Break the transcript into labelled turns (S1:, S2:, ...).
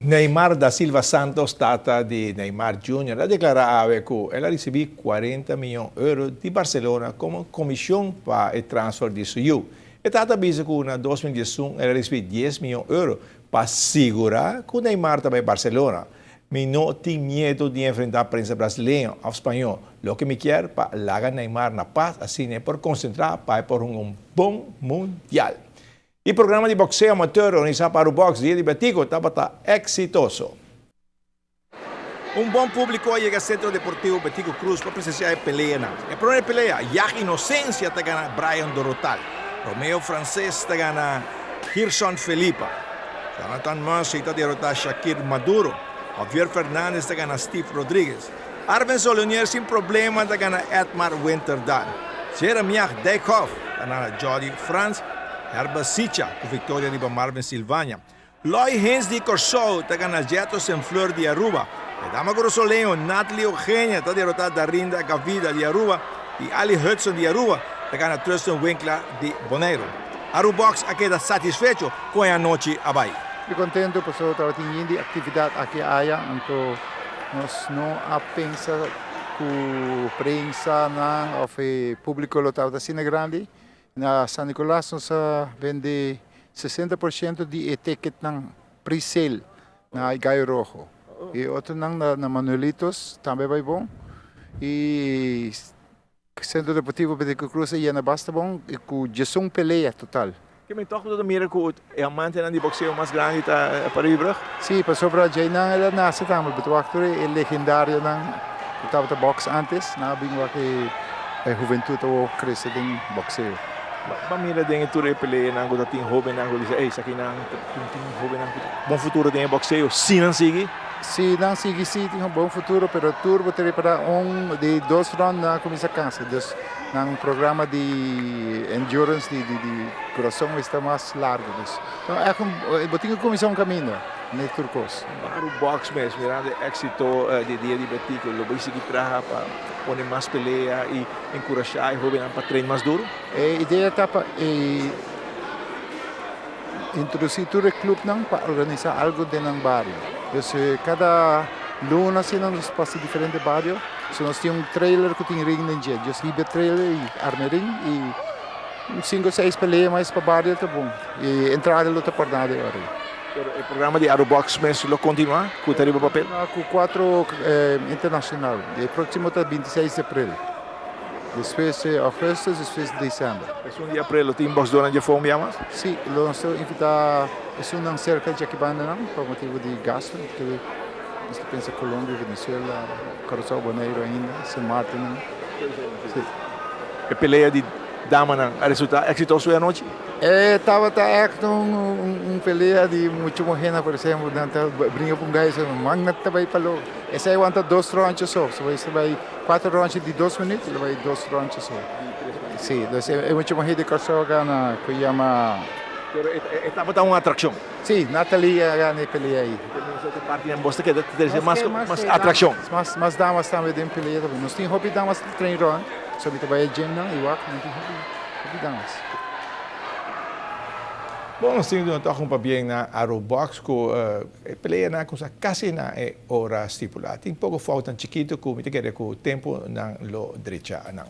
S1: Neymar da Silva Santos, tata di Neymar Junior, a declara awe cu el a ricibi 40 miyon euro di Barcelona como comision pa e transfer di su yiu. E tata a bisa cu na 2011 el a ricibi 10 miyon euro pa sigura cu Neymar ta bay Barcelona. Mi no tin miedo di enfrenta prensa brasileño of spaño. Loke mi kier pa laga Neymar na paz asina e por concentra pa e por hunga un bon mundial. E programa di boxeo amateur organisa pa Arubox Dia di Betico tabata exitoso. Un bon publico a yega Centro Deportivo Betico Croes pa presencia e peleanan. E prome pelea, Yag Inocencia ta gana Brian Dorotal. Romeo Frances ta gana Hirson Felipa. Jonathan Mercy ta derota Shakir Maduro. Javier Fernandez ta gana Steve Rodriguez. Arvin Solonier sin problema ta gana Edmar Winterdal. Jeremiah Dijkhoff ta gana Jody Frans. Herbert Sicha ku viktoria riba Marvin Silvania. Loy Hens di Kòrsou ta gana Jeto Senfleur di Aruba. E dama korosoleño Natalie Eugenia ta derotá Darinda Gavida di Aruba i Ali Hudson di Aruba ta gana Trustin Winkler di Boneiru. Arubox a keda satisfecho ku e anochi a bai.
S2: Mi kontentu pasobra tabatin yin di aktividat aki aya, anto nos no a pensa ku prensanan òf e públiko lo tabata asina grandi. Na San Nicolas nos a bende 60% di e ticketnan pre-sale na Gallo Rojo. E otronan na Manuelitos tambe bai bon. I Centro Deportivo Betico Croes a yena basta bon i ku 11 pelea total.
S1: Ke men tòg bo ta mira ku e amantenan di bokseo mas grandi ta pa Ribrug?
S2: Sí, pasobra djeinan el a nase tambe. Bo ta wak tur e legendarionan ku tabata bòks ántes, nan a bin wak e huventut awor krese den bòkseo.
S1: Bo a mira den e tur e peleanan ku ta tin hóbennan ku bisa, ey, esakinan tin hóbennan ku bon futuro den e bòkseo, si nan sigui?
S2: Si nan sigui si tin un bon futuro, pero tur bo ta repará un di dos rond nan a kuminsá kansa. Dus nan programa di endurance di di kurason esta mas largu. Dus ègt un bo tin ku kuminsá un kaminda ne tur kos.
S1: Baru box mes mirando e éksito di Dia di Betico lo bai sigui traha pa pone mas pelea i enkurashá e hóbennan pa train mas duru?
S2: E idea ta pa e. Introduci tur e clubnan pa organisa algo den nan bario. Dus cada luna asina nos pasa diferente bario. So nos tin un trailer cu tin ring den dje. Just hiba e trailer y arma e ring y un cinco o seis pelea mas pa bario ta bon. Y entrada lo ta por nada e ora ey.
S1: Pero e programa di Arubox mes lo continua cu ta riba papel?
S2: Lo continua cu cuatro internacional. E proximo ta 26 di april. Despues augustus, despues december.
S1: Esun di april lo tin boxdonan dje foun bia mas?
S2: Si, lo nos ta invita esunnan cerca dje aki bandanan pa motibo di gasto, porque nos ta pensa Colombia, Venezuela, Curaçao, Bonaire ainda, Sint Maarten. Si.
S1: E pelea di damanan a resulta exitoso e anochi?
S2: E tabata echt un pelea di mucho muhernan, por exemplo, nan ta bringa pa un gai, man nan ta bay pa lo. Esey wanta dos roncha so, so esey bay. Cuatro ronchi di dos minuut, lo bay dos ronchi so. Si, dus e mucha muher di Kòrsou a gana ku yama.
S1: Pero e tabata un atrakshon.
S2: Si, Nathalie a gana e pelea ei.
S1: Te parti nan bos ta keda trese mas mas atrakshon.
S2: Mas mas damas tambe den pelea tambe. Nos tin hopi damas ta train rond, so mi ta bai e gym nan i wak nan tin hopi hopi damas.
S1: Bon, nos tin duna tòg un pabien na Arubox ku e pelea nan a kuminsá kasi na e ora stipulá. Tin poko foutnan chikitu ku mi ta kere ku tempu nan lo drecha nan.